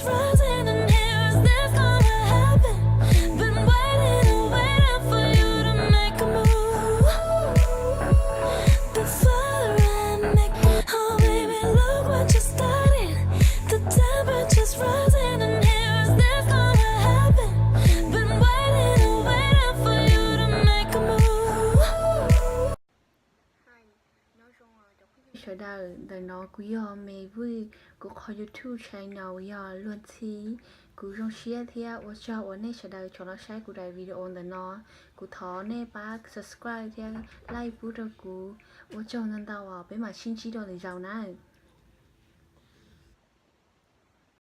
Rising in here, is this gonna happen? Been waiting and waiting for you to make a move. Before I make, oh baby, look what you started. The temperature's rising in here, is this gonna happen? Been waiting and waiting for you to make a move. Sawv daws, ntawm no kuv yog Me Vwj, kuv qhov YouTube channel yog Luag Ntxhi. Kuv zoo siab thiab ua tsaug uas nej sawv daws tau los saib kuv daim video ntawm no. Kuv thov nej pab subscribe thiab like pub rau kuv. Ua tsaug ntau ntau os, peb mam sib ntsib dua lwm zaus na.